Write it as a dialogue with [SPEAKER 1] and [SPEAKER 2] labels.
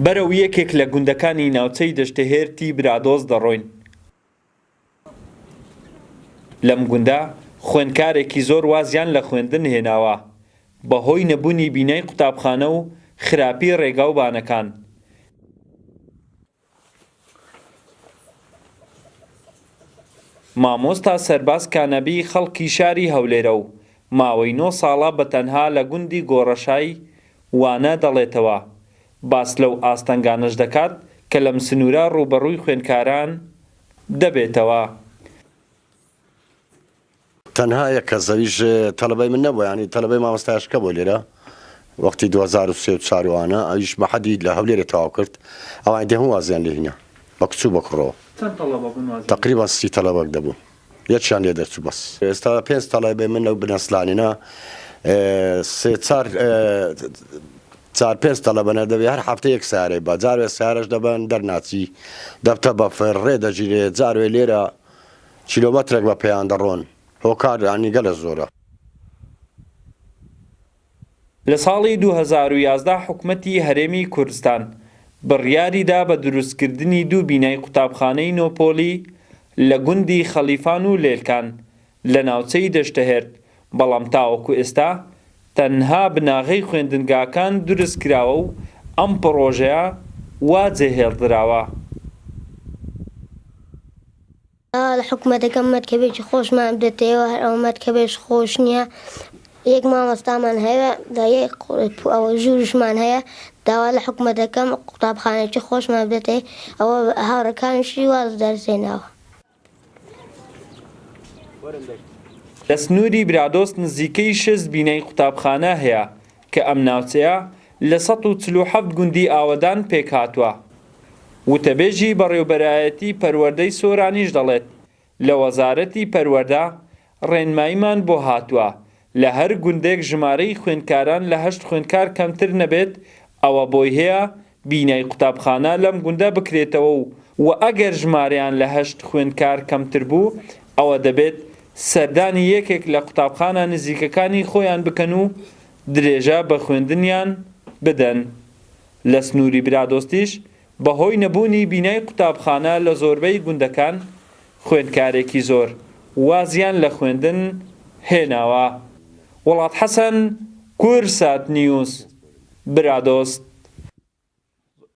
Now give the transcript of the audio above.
[SPEAKER 1] بەرەو یەکێک لە گوندەکانی ناوچەی دەشتەهێرتی برادۆست دەڕۆین. لەم گوندە خوێندکارێکی زۆر وازیان لە خوێندن هێناوە بەهۆی نەبوونی بینای قوتابخانە و خراپی ڕێگا و بانەکان. مامۆستا سەرباز کانەبی خەڵکی شاری هەولێرە و ماوەی نۆ ساڵە بە تەنها لە گوندی گۆڕەشای وانە دەڵێتەوە، باس لەو ئاستەنگانەش دەکات کە لەم سنوورە ڕووبەڕووی خوێندکاران دەبێتەوە.
[SPEAKER 2] تەنها یەک کەس ئەویش تەلەبەی من نەبوو یانی تەلەبەی مامۆستایشکە بوو لێرە وەختی 2003 و چوار وانە ئەویش مەحەدی لە هەولێرێ تەواو کرد ئەوانی دی هەموو وازیان لێ هینا بە کچ و بە کوڕەوە
[SPEAKER 1] چەند تەڵەبە بوون وازیان
[SPEAKER 2] تەقریبا 30 تەلەبەک دەبوو یەکیان لێ دەرچوو بەس ئێستا پێنج تەلەبەی من لەو بنەسلانینە سێ چار چار پێنج تەلەبە نەدەبێ هەر هەفتە یەک سارەی بە جارێ سارەش دەبەن دەرناچی دەبتە بەفر ڕێ دەگیرێ جارێ لێرە کیلۆمەترێک بە پێیان دەڕۆن هۆکار یانی گەلە زۆرە.
[SPEAKER 1] لە ساڵی 2011 حکومەتی هەرێمی کوردستان بڕیاری دا بە دروستکردنی دوو بینای قوتابخانەی نۆ پۆلی لە گوندی خەڵیفان و لێلکان لە ناوچەی دەشتەهێرد، بەڵام تاوەکو ئێستا تەنها بناغەی خوێندنگاکان دروستکراوە و ئەم پڕۆژەیە وا جێهێڵدراوە.
[SPEAKER 3] داوا لە حکومەت دەکەم مەرکەبێکی خۆشمان بدەتەوە هەر ئەوە مەرکەبێش خۆش نییە یەک مامۆستامان هەیە یەک ئەوە ژووریشمان هەیە داوا لە حکومەت دەکەم قوتابخانەیەکی خۆشمان بدەتێ ئەوە هاوڕێکانیشی واز دەرزێنەوە.
[SPEAKER 1] لە سنووری برادۆست نزیکەی 60 بینای قوتابخانە هەیە کە ئەم ناوچەیە لە 147 گوندی ئاوەدان پێکهاتووە. وتەبێژی بەڕێوبەرایەتی پەروەردەی سۆرانیش دەڵێت، لە وەزارەتی پەروەردە ڕێنماییمان بۆ هاتووە لە هەر گوندێک ژمارەی خوێندکاران لە هەشت خوێندکار کەمتر نەبێت ئەوە بۆی هەیە بینای قوتابخانە لەم گوندە بکرێتەوە و و ئەگەر ژمارەیان لە هەشت خوێندکار کەمتر بوو ئەوە دەبێت سەردانی یەکێک لە قوتابخانە نزیکەکانی خۆیان بکەن و درێژە بە خوێندنیان بدەن. لە سنووری برادۆستیش بەهۆی نەبوونی بینای قوتابخانە لە زۆربەی گوندەکان خوێندکارێکی زۆر وازیان لە خوێندن هێناوە. وڵات حەسەن، کوردسات نیوز، برادۆست.